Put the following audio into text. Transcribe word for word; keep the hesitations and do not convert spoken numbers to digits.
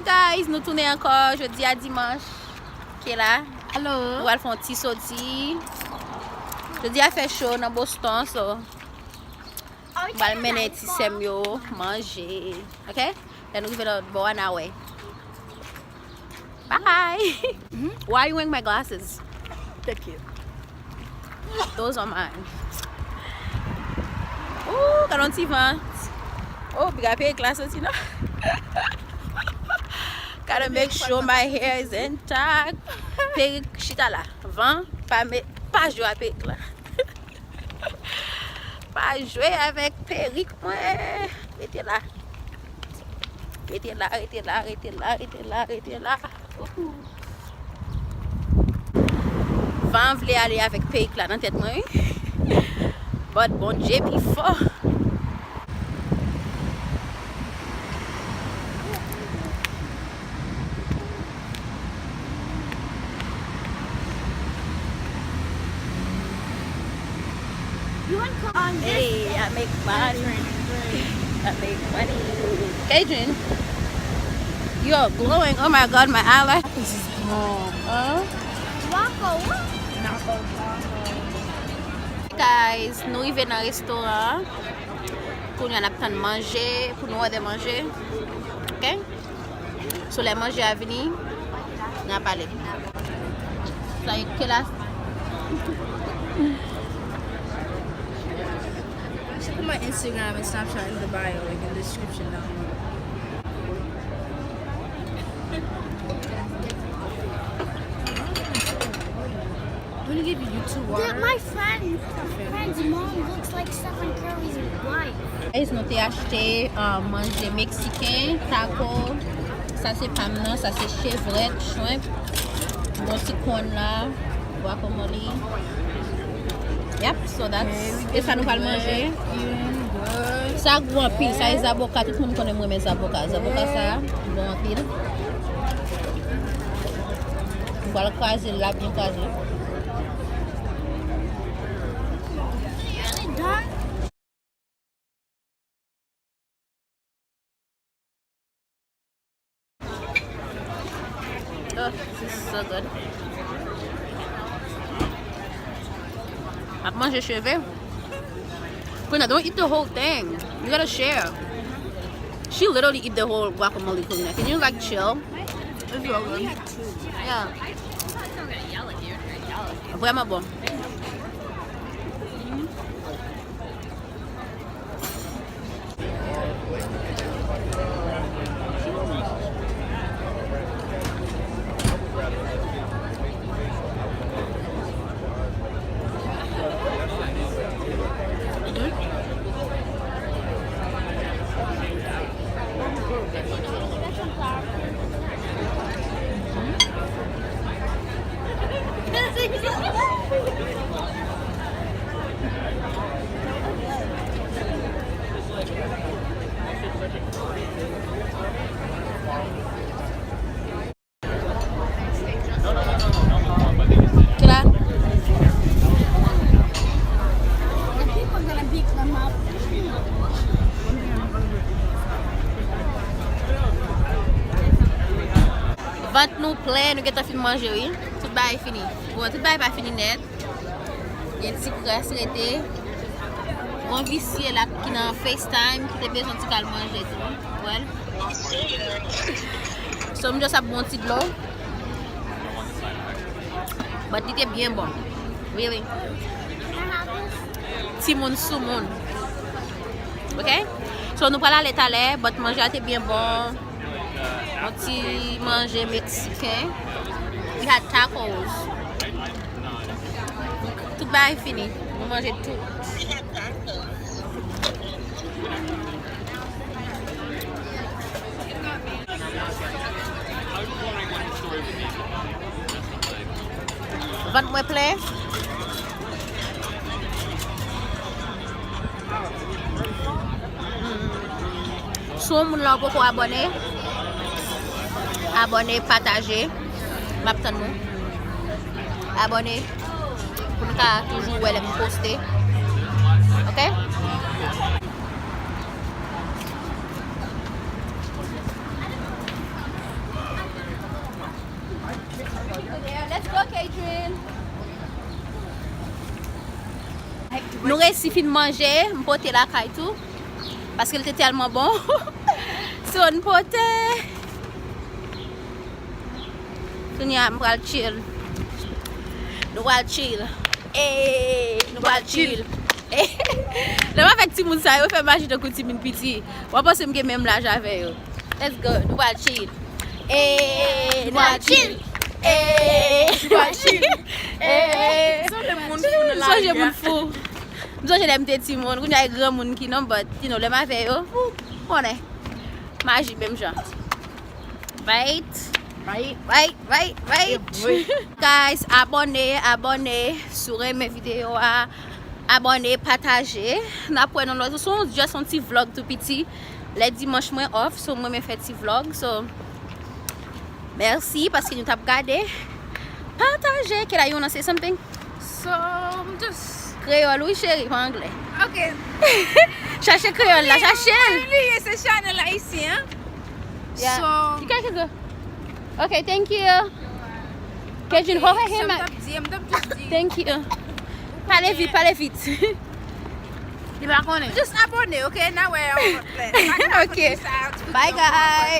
Guys, nou tounen ankò jodi a dimanch. Kela. Hello. Nou pral fè yon ti soti. Jodi a fè cho nan Boston, so m pral mennen ti sè m yo manje. Ok? Lè nou rive lòt bò a, n a wè. Bye. Why are you wearing my glasses? Thank you. Those are mine. Ooh, gade yon ti vant. Oh, piga perik la soti non. Gotta make sure my hair is intact. Perik chita la. Van, pa met, pa jwe a perik la. Pa jwe avèk perik mwen. Rete la. Rete la, rete la, rete la, rete la, rete la. Ooh. Van vle ale avèk perik la nan tèt mwen, wi. But Bondye pi fò. You want co- on this? Hey, I make money. I make money. Adrian, you're glowing. Oh my God, my eyelash. This is bomb. Huh? Guaco, what? Guys, nou rive nan restoran an. Kounye a n ap tann manje pou nou òdè manje. Ok? So lè manje a vini, n a pale. Sa e ke la. Check out my Instagram and Snapchat in the bio, like in the description down below. I'm gonna give you two water. Yeah, my friend, friend's mom looks like Stephen Curry's wife. Guys, nou te achte, um, manje meksiken, taco. Sa se pa m nan, sa se chevrèt, shrimp. Bon ti kòn la, guacamole. Yep, so that's, e sa nou pral manje. Sa gou anpil, sa e zaboka, tout moun konnen m renmen zaboka. Zaboka sa bon anpil. M pral kraze l la, byen kraze. Oh, this is so good. Ap manje cheve. Kounye a, don't eat the whole thing. You gotta share. She literally eat the whole guacamole, Kounye a. Can you, like, chill? It's so good. Yeah. Vrèman bon. Kela. Vant nou plen, nou gentan fin manje, wi. Tout bagay fini. Bon, tout bagay pa fini nèt. Gen ti kras rete. Gon visye la ki nan FaceTime, ki te bezwen ti kal manje tou. Well. So, m just ap bon ti dlo. But li te byen bon. Really. Timoun sou moun. Ok? So, nou pral ale talè, but manje a te byen bon. Yon ti manje meksiken. We had tacos. Tout bagay fini. Nou manje tout. Vant mwen plen. Si w moun la w poko abòne, abòne, pataje. M ap tann nou. Abòne pou n ka toujou wè lè m poste. Ok? Nou resi fin manje, m pote lakay tou. Paske l te tèlman bon. So, n pote. Kounye a, m pral chill. Nou pral chill. Ey, nou pral chill. Lè m avèk timoun sa yo, fè maji tankou timoun piti. W ap panse m gen menm laj avè yo. Let's go, nou pral chill. Ey, nou pral chill. Ey, nou pral chill. Ey. Sonje moun fou nan lari a. Sonje moun fou. M sonje lè m te timoun, kounye a e granmoun ki non, but, you know, lè m avè yo, ou konnen. Maji menm jan. Right? Right. Right, right, right. Guys, abòne, abòne. Si w renmen videyo a, abòne, pataje. N ap wè nan lòt. Se yon, just yon ti vlog tou piti. Lè dimanch mwen off, so mwen renmen fè ti vlog. So, mèsi paske nou t ap gade. Pataje, Kayla, you wanna say something? So, m just Kreyòl, wi, cheri, pa anglè. Ok. Chache kreyòl la, chache l. Mwen bliye se chanèl ayisyen, an. Yeah. So, you guys can go. Ok, thank you. Kejin, ho, he, he, ma. Thank you. Pale vit, pale vit. Li pa konnen. Just abòne, ok? N a wè yon lòt lè. Ok. Bye, guys.